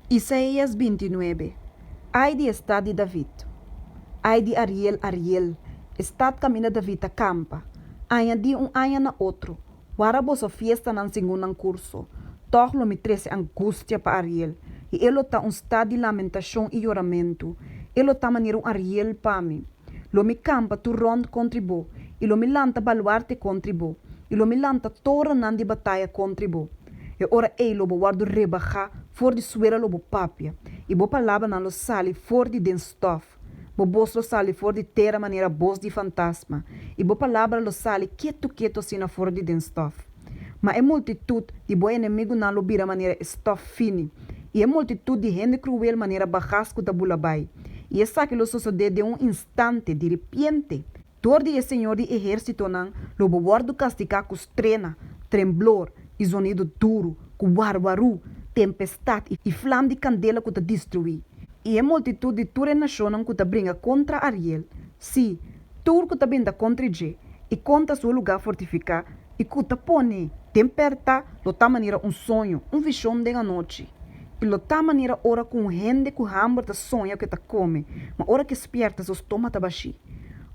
Isaías 29, Ai di e stat di David! Ai di Ariel, Ariel, e stat kaminda David a kampa! Añadí un aña na otro, wara boso fiestanan segun nan kurso. Tòg lo mi trese angustia pa Ariel, i e lo ta un stat di lamentashon i yoramentu. E lo ta manera un Ariel pa mi. Lo mi kampa tur rònt kontri bo, i lo mi lanta baluarte kontri bo, i lo mi lanta torennan di bataya kontri bo. E ora ei lo bo wòrdu rebahá for di suela lo bo papia, i bo palabranan lo sali for di den stòf. Bo bos lo sali for di tera manera bos di fantasma, i bo palabra lo sali ketu ketu asina for di den stòf. Ma e multitut di bo enemigunan lo bira manera e stòf fini, i e multitut di hende kruel manera bagas ku ta bula bai. I esaki lo sosodé den un instante, diripiente. Dor di e Señor di ehérsitonan lo bo wòrdu kastigá ku strena, tremblor i zonido duru, ku warwarú, tempestat i flam di kandela ku ta destruí. I e multitut di tur e nashonnan ku ta bringa kontra Ariel, sí, tur ku ta binta kontra dje i kontra su lugá fortifiká i ku ta pone den pèrtá lo ta manera un soño, un vishon den anochi. I lo ta manera ora ku un hende ku hamber ta soña ku e ta kome, ma ora ku e spièrta su stoma ta bashí.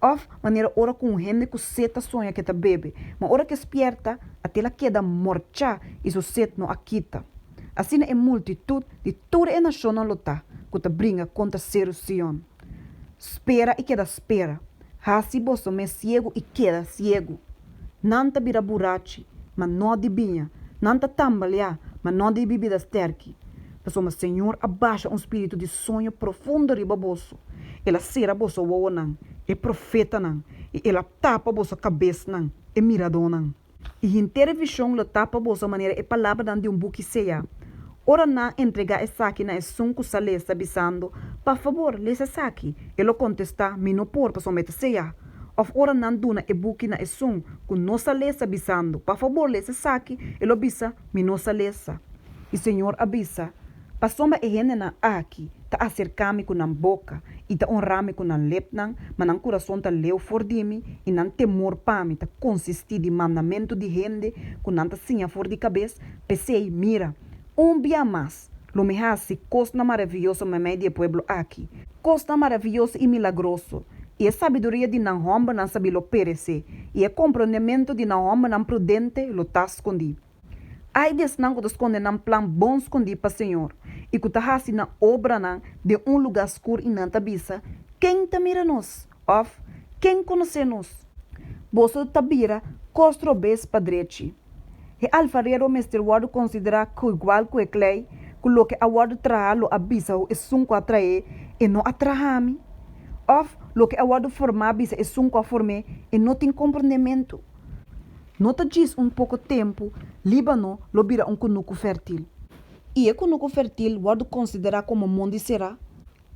Òf, manera ora ku un hende ku set ta soña ku e ta bebe, ma ora ku e spièrta, atel a keda morchá i su set no a kita. Asina e multitut di tur e nashonnan lo ta ku ta bringa kontra Seru Sion. Spera i keda spera. Hasi boso mes siegu i keda siegu. Nan ta bira burachi, ma no di biña, nan ta tambaleá, ma no di bibida sterki. Pasobra Señor a basha un spiritu di soño profundo riba boso, El a sera boso wowonan, e profetanan, i El a tapa boso kabesnan, e miradónan. I henter e vishon lo ta pa boso manera e palabranan di un buki seyá. Ora nan entregá esaki na esun ku sa lesa, bisando, Pa fabor, lesa esaki, e lo kontestá, Mi no por, pasobra e ta seyá. Òf ora nan duna e buki na esun ku no sa lesa, bisando, Pa fabor, lesa esaki, e lo bisa, Mi no sa lesa. I Señor a bisa, Pasobra e hendenan aki ta aserká mi ku nan boka i ta onrá mi ku nan lepnan, ma nan kurason ta leu for di mi, i nan temor pa mi ta konsistí di mandamentu di hende ku nan ta siña for di kabes, p'esei, mira, un bia mas lo mi hasi kosnan maravioso meimei di e pueblo aki, kosnan maravioso i milagroso, i e sabiduria di nan hòmbernan sabí lo peresé, i e komprondementu di nan hòmbernan prudente lo ta skondí. Ai di esnan ku ta skonde nan plan bon skondí pa Señor i ku ta hasi nan obranan den un lugá skur i nan ta bisa, Ken ta mira nos? òf, Ken konosé nos? Boso ta bira kos robes pa drechi. E alfarero mester wòrdu konsiderá ku igual ku e klei, ku loke a wòrdu trahá lo a bisa esun ku a trah'é, E no a traha mi? Òf, loke a wòrdu formá bisa esun ku a form'é, E no tin komprondementu? No ta djis un poko tempu, Líbano lo bira un kunuku fèrtil. I e kunuku fèrtil wòrdu konsiderá komo mondi será.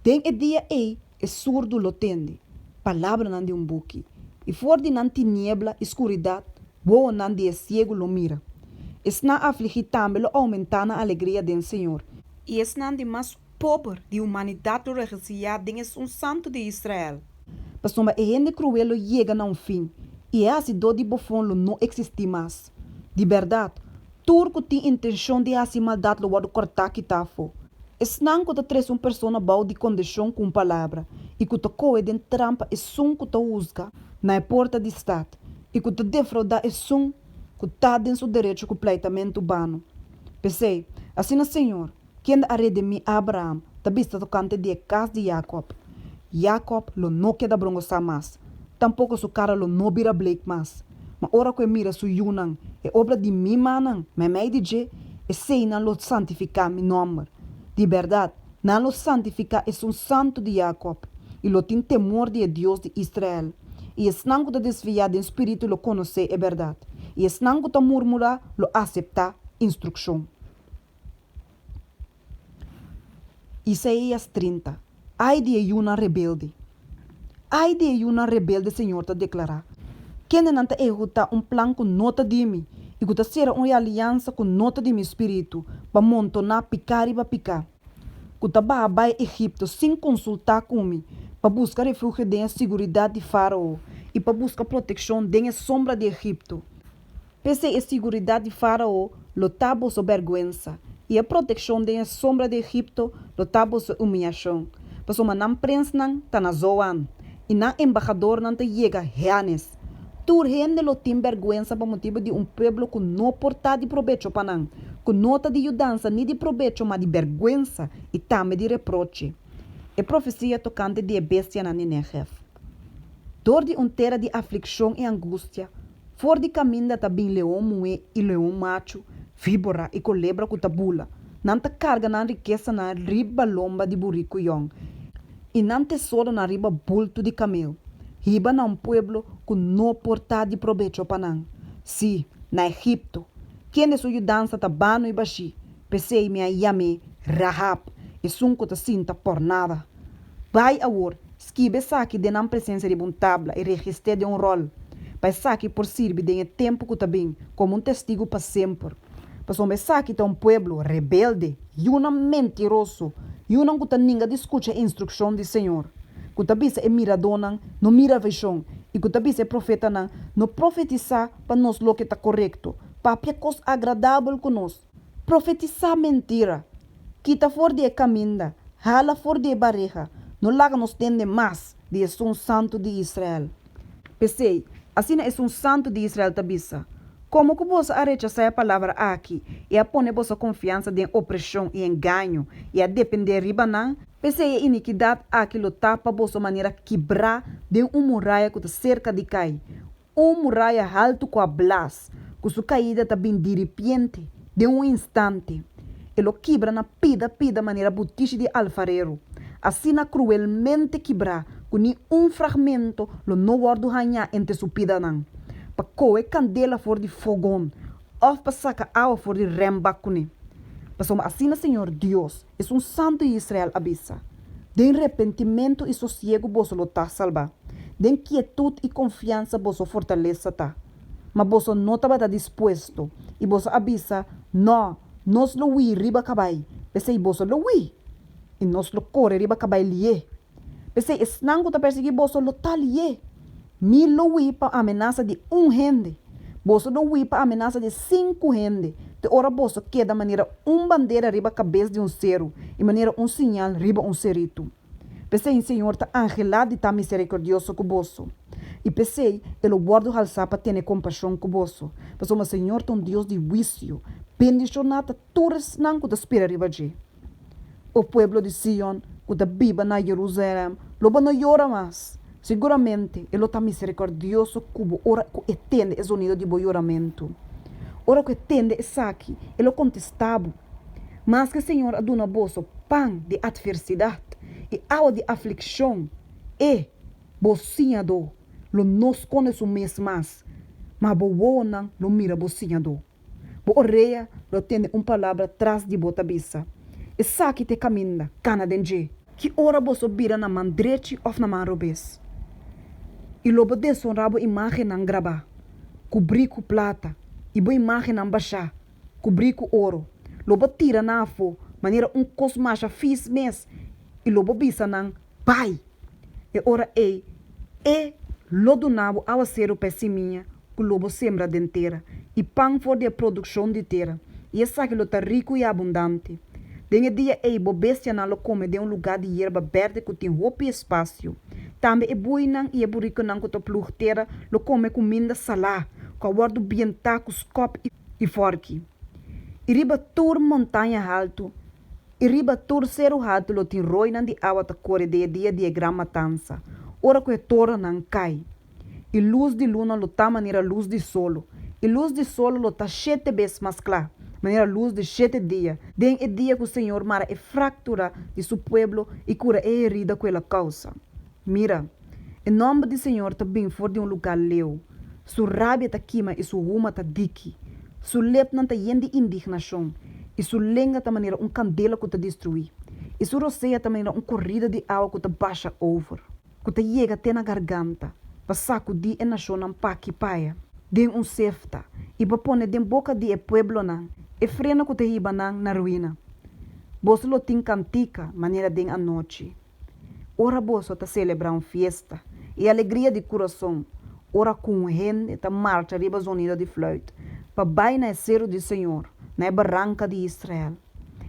Den e dia ei e surdu lo tende palabranan di un buki, i for di nan tiniebla i skuridat wowonan di e siegu lo mira. Esnan afligí tambe lo oumentá nan alegria den Señor. I esnan di mas pober di humanidat lo regosihá den Esun Santu di Israel. Pasobra e hende kruel lo yega na un fin, i e hasidó di bofon lo no eksistí mas. Di bèrdat, tur ku tin intenshon di hasi maldat lo wòrdu kòrtá kitá afó. Esnan ku ta trese un persona bou di kondeshon ku un palabra, i ku ta kohe den trampa esun ku ta husga na e porta di stat, i ku ta defraudá esun ku ta den su derecho ku pleitamentu bano. P'esei, asina señor, Kende a redimí Abraham, ta bisa tokante di e kas di Yakòb, Yakòb lo no keda brongosá mas, tampoko su kara lo no bira bleek mas. Ma ora ku e mira su yunan, e obra di mi mannan meimei di dje, eseinan lo santifiká mi nòmber. Di bèrdat, nan lo santifiká Esun Santu di Yakòb, i lo tin temor di e Dios di Israel. I esnan ku ta desviá den spiritu lo konosé e bèrdat, i esnan ku ta murmurá lo aseptá instrukshon. Isaías 30, Ai di e yunan rebelde! Ai di e yunan rebelde, Señor ta deklará, kendenan ta ehekutá un plan ku no ta di mi i ku ta sera un aliansa ku no ta di mi spiritu pa montoná piká riba piká, ku ta baha bai Egipto sin konsultá ku mi pa buska refugio den e siguridat di Fárao i pa buska protekshon den e sombra di Egipto. P'esei e siguridat di Fárao lo ta boso bèrgwensa, I e protekshon den e sombra di Egipto lo ta boso umiyashon, pasobra nan prensnan ta na Zoan, i nan embahadornan ta yega Heanes. Tur hende lo tin bèrgwensa pa motibu di un pueblo ku no por ta di probecho pa nan, ku no ta di yudansa ni di probecho ma di bèrgwensa i tambe di reproche. E profesia tokante di e bestianan di Negev. Dor di un tera di aflikshon i angustia, for di kaminda ta bin leon muhé i leon machu, víbora i kolebra ku ta bula. Nan ta karga nan rikesanan riba lomba di buriku yòn i nan tesoronan riba bultu di kamel, hiba na un pueblo ku no por ta di probecho pa nan, sí, na Egipto, kende su yudansa ta bano i bashí. P'esei mi a yam'é Rahab, esun ku ta sinta pòrnada. Bai awor, skibi esaki den nan presensia riba un tabla i registr'é den un ròl, pa esaki por sirbi den e tempu ku ta bin komo un testigu pa semper. Pasobra esaki ta un pueblo rebelde, yunan mentiroso, yunan ku ta ninga di skucha e instrukshon di señor, ku ta bisa e miradónan, No mira vishon, i ku ta bisa e profetanan, No profetisá pa nos loke ta korekto, papia kos agradabel ku nos. Profetisá mentira. Kita for di e kaminda, hala for di e bareha, no laga nos tende mas di Esun Santu di Israel. P'esei, asina Esun Santu di Israel ta bisa, Komo ku boso a rechasá e palabra aki i a pone boso konfiansa den opreshon i engaño i a dependé riba nan, p'esei e inikidat aki lo ta pa boso manera kibrá den un muraya ku ta serka di kai, Un muraya haltu ku a blas, ku su kaida ta bin diripiente, den un instante. E lo kibra na pida pida manera butishi di alfarero, asina kruelmente kibrá ku ni un fragmento lo no wòrdu hañá entre su pidanan, pa kohe kandela for di fogon òf pa saka awa for di rèmbak kuné. Pasobra asina Señor Dios, Esun Santu di Israel, a bisa, Den repentimentu i sosiegu boso lo ta salbá, den kietut i konfiansa boso fortalesa ta. Ma boso no tabata dispuesto, i boso a bisa, Nò, nos lo hui riba kabai, p'esei boso lo hui, i nos lo kore riba kabai lié. P'esei esnan ku ta persiguí boso lo ta lié. Mi lo hui pa amenasa di un hende, boso lo hui pa amenasa di sinku hende, te ora boso keda manera un bandera riba kabes di un seru i manera un siñal riba un seritu. P'esei Señor ta anhelá di ta miserikordioso ku boso, i p'esei e lo wòrdu halsá pa tene kompashon ku boso, pasobra Señor ta un Dios di huisio, bendishoná ta tur esnan ku ta spera riba dje. O pueblo di Sion, ku ta biba na Jerusalèm, lo bo no yora mas. Siguramente e lo ta miserikòrdioso ku bo ora ku e tende e zonido di bo yoramentu. Ora ku e tende esaki, e lo kontestá bo. Maske Señor a duna boso pan di atversidat i awa di aflikshon, e, bo Siñadó, lo no skonde su mes mas, ma bo wowonan lo mira bo Siñadó. Bo orea lo tende un palabra tras di bo ta bisa, Esaki ta e kaminda, kana den dje. Ki ora boso bira na man drechi òf na man robes? I lo bo desonrá bo imágennan grabá, kubrí ku plata, i bo imágennan bashá, kubrí ku oro. Lo bo tira nan afó manera un kos masha fis mes, i lo bo bisa nan, Bai! E ora ei E lo duna bo awaseru pa e simia ku lo bo sembra den tera, i pan for di e produkshon di tera, i esaki lo ta riku i abundante. Den e dia ei bo bestianan lo kome den un lugá di yerba bèrdè ku tin hopi espasio. Tambe e buinan i e burikunan ku ta plug tera lo kome kuminda salá ku a wòrdu bientá ku skòp i fòrki. I riba tur montaña haltu I riba tur seru haltu lo tin roinan di awa ta kore den e dia di e gran matansa, ora ku e torennan kai. I lus di luna lo ta manera lus di solo, i lus di solo lo ta shete bes mas kla, manera lus di shete dia, den e dia ku Señor mara e fraktura di su pueblo i kura e herida ku el a kousa. Mira! E nòmber di Señor ta bin for di un lugá leu. Su rabia ta kima i su huma ta diki. Su lepnan ta yen di indignashon, i su lenga ta manera un kandela ku ta destruí, i su rosea ta manera un korida di awa ku ta basha over, ku ta yega te na garganta, pa sakudí e nashonnan p'aki p'aya den un sefta, i pa pone den boka di e pueblonan e freno ku ta hiba nan na ruina. Boso lo tin kantika manera den anochi. Ora boso ta selebrá un fiesta i alegria di kurason, ora ku un hende ta marcha riba zonido di fluit pa bai na e seru di señor, na e baranka di Israel.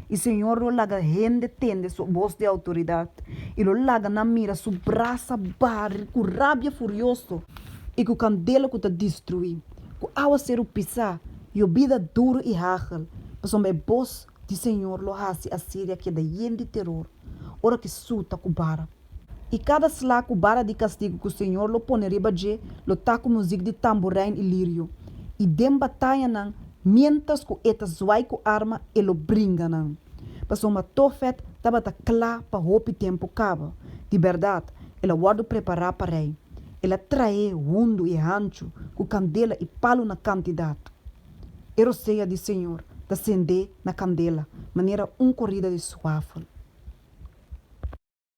I señor lo laga hende tende su bos di outoridat, i lo laga nan mira su brasa bari ku rabia furioso i ku kandela ku ta destruí, ku awaseru pisá, yobida duru i hagel, pasobra e bos di señor lo hasi Asiria keda yen di teror ora ku e suta ku bara. I kada sla ku bara di kastigu ku señor lo pone riba dje lo ta ku muzik di tamburein i lirio, i den batayanan, miéntras ku e ta zwai ku arma, e lo bringa nan. Pasobra Tofet tabata kla pa hopi tempu kaba. Di bèrdat, el a wòrdu prepará pa rei. El a traé hundu i hanchu ku kandela i palu na kantidat. E rosea di señor ta sendé na kandela manera un korida di suafel.